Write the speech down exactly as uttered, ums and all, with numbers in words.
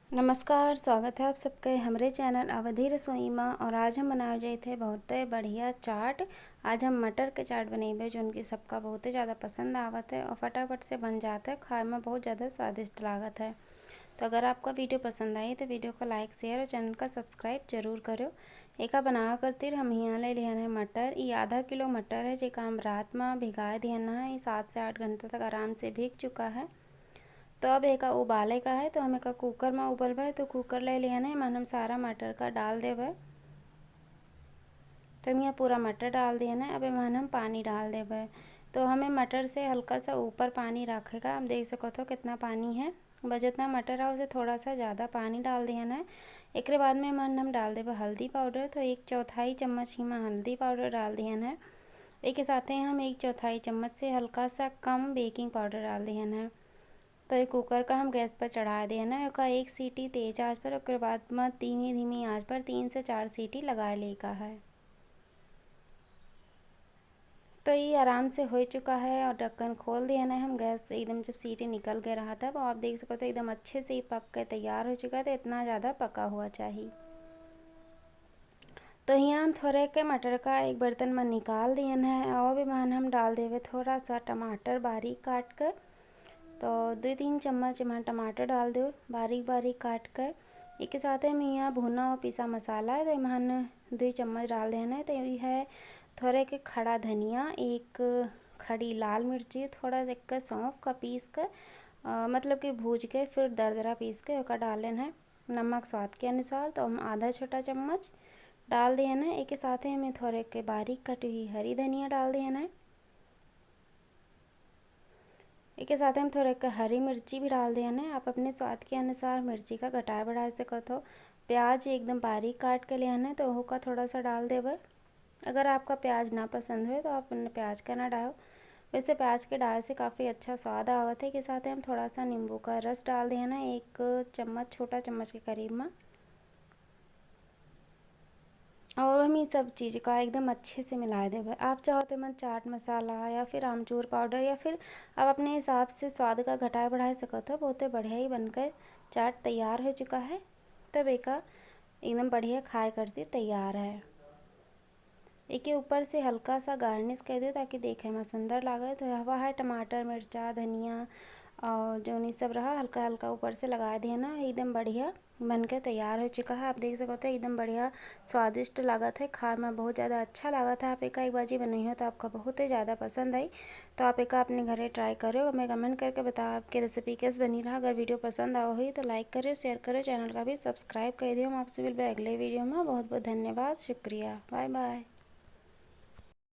नमस्कार, स्वागत है आप सबके हमरे चैनल अवधी रसोई मा। और आज हम बनावे जाइत है बहुते बढ़िया चाट। आज हम मटर के चाट बनेबे, जोन कि सबका बहुते ज़्यादा पसंद आवत है और फटाफट से बन जात है, खाए में बहुत ज़्यादा स्वादिष्ट लागत है। तो अगर आपका वीडियो पसंद आई तो वीडियो को like, शेयर और चैनल का सब्सक्राइब जरूर करो। एका बनावे खातिर हम हियाँ ले लिहन है मटर। ई आधा किलो मटर है, जेका हम रात में भिगाए दिहन है। ई सात से आठ घंटा तक आराम से भीग चुका है। तो अब एका उबाले का है, तो हम एका कुकर में उबलबे। तो कुकर ले लिहन है, एमन हम सारा मटर का डाल देबे। तो हम यहाँ पूरा मटर डाल दिहन है। अब एमन हम पानी डाल देबे। तो हमें मटर से हल्का सा ऊपर पानी रखेगा। आप देख सकत हो कितना पानी है, बस जितना मटर है उसे थोड़ा सा ज़्यादा पानी डाल दिहन है। एकरे बाद में एमन हम डाल देबे हल्दी पाउडर। तो एक चौथाई चम्मच ही में हल्दी पाउडर डाल दिहन है। एके साथे हम एक चौथाई चम्मच से हल्का सा कम बेकिंग पाउडर डाल दिहन है। तो ये कुकर का हम गैस पर चढ़ा दिहन है। ओका एक सीटी तेज आंच पर, ओकरे बाद में धीमी धीमी आंच पर तीन से चार सीटी लगा ले का है। तो ये आराम से हो चुका है और ढक्कन खोल दिहन है हम। गैस से एकदम जब सीटी निकल गए रहा था, तो आप देख सकते हो एकदम अच्छे से ही पक के तैयार हो चुका है। तो इतना ज़्यादा पका हुआ चाहिए। तो हियाँ हम थोड़े के मटर का एक बर्तन में निकाल दिहन है और एमन हम डाल देबे थोड़ा सा टमाटर बारीक काट के। तो दो तीन चम्मच एमन टमाटर डाल देबे बारीक बारीक काट के। एके साथे में यहाँ भुना और पिसा मसाला है, तो एमन दो चम्मच डाल दिहन है। तो ये है थोड़े के खड़ा धनिया, एक खड़ी लाल मिर्ची, थोड़ा सा एक सौंफ का पीस के, अ, मतलब कि भूज के फिर दरदरा पीस के ओका डालेन है। नमक स्वाद के अनुसार, तो हम आधा छोटा चम्मच डाल दिहन है। एके साथे में थोड़े के बारीक कटी हुई हरी धनिया डाल दिहन है। एके साथे हम थोड़े के हरी मिर्ची भी डाल दिहन है। आप अपने स्वाद के अनुसार मिर्ची का घटाए बढ़ाए सकत हो। प्याज एकदम बारीक काट के लिहन है, तो ओका थोड़ा सा डाल देबे। अगर आपका प्याज ना पसंद होए तो आप प्याज का ना डालो। वैसे प्याज के डाले से काफ़ी अच्छा स्वाद आवत है। एके साथे हम थोड़ा सा नींबू का रस डाल दिहन है, एक चम्मच, छोटा चम्मच के करीब में। और हम ये सब चीज़ का एकदम अच्छे से मिला देबे। आप चाहो तो एमन चाट मसाला या फिर आमचूर पाउडर या फिर आप अपने हिसाब से स्वाद का घटाए बढ़ाए सकत हो। बहुते बढ़िया ही बनकर चाट तैयार हो चुका है। तब एका एकदम बढ़िया खाए करती तैयार है। एके ऊपर से हल्का सा गार्निश कर दे ताकि देखे में सुंदर लागे। तो हवा है टमाटर, मिर्चा, धनिया और जौन ई सब रहा हल्का हल्का ऊपर से लगा दिहन है। एकदम बढ़िया बन के तैयार हो चुका है। आप देख सकते हो एकदम बढ़िया स्वादिष्ट लागत है, खाए में बहुत ज़्यादा अच्छा लागत है। आप एका एक बाजी बनाई हो तो आपका बहुत ही ज़्यादा पसंद आई। तो आप एका अपने घरे ट्राई करो, हमें कमेंट करके बताओ आपके रेसिपी कैसे बनी रहा। अगर वीडियो पसंद आओ हुई तो लाइक करो, शेयर करो, चैनल का भी सब्सक्राइब कर दियो। हम आपसे मिलबे अगले वीडियो में। बहुत बहुत धन्यवाद, शुक्रिया, बाय बाय।